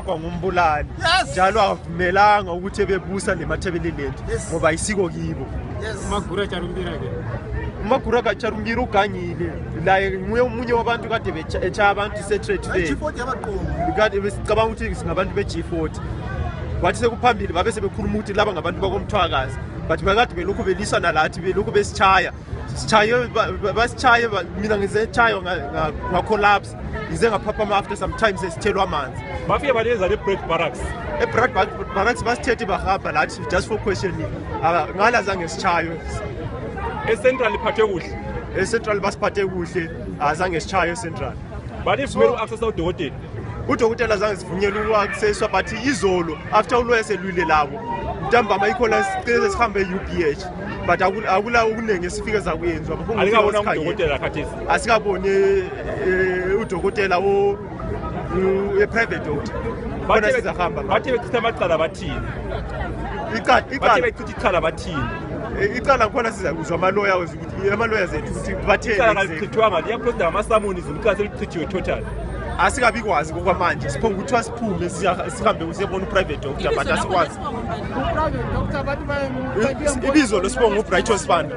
waqapha ngumbulali njalo avumelanga ukuthi bebusa nemathebeleleni ngoba isiko kibo. Magura Charumbira ke. Magura Charumbira uganyile la nguye umunye wabantu kade becha abantu se-trade fair. Kade besicabanga ukuthi singabantu be-G40. Wathi sekuphambili babe sebekhuluma ukuthi laba ngabantu bakomthwakazi. But bakade belokhu belisana lathi belokhu besichaya. Sichaye basichaye mina ngizechayo nga-collapse. Ngize ngaphaphama after sometimes esithelwa amanzi. Bafike baleza le-Bragg Barracks. E-Bragg Barracks basithethe bahamba lathi just for questioning. Ngala zange sichayo. E-Central iphathwe kuhle. E-Central basiphathe kuhle azange sichayo e-Central. But if kumele u-accessa udokotela. Udokotela zange sivunyelwe uku-accesswa but izolo after ulwaye selwile labo. Ntambama ikhona sicela sihambe e-UPH. But akula okuningi esifike zakuyenzwa. Alikabona udokotela khathesi. Asikabone udokotela e-private doctor. Bona sizahamba. Bathe bechitha amacala bathini? Bathe bechitha icala bathini? Icala khona sizakuzwa ama-lawyers ukuthi ama-lawyers ethu ukuthi batheni. Icala lichithwanga liyaprocess ama-summons icala selichithiwe total. Asikabikwazi ngokwamanje siphonga ukuthiwa siphume sihambe siyabona u-private doctor but asikwazi. Ibizo lo sibonga u-Bright Osbanda.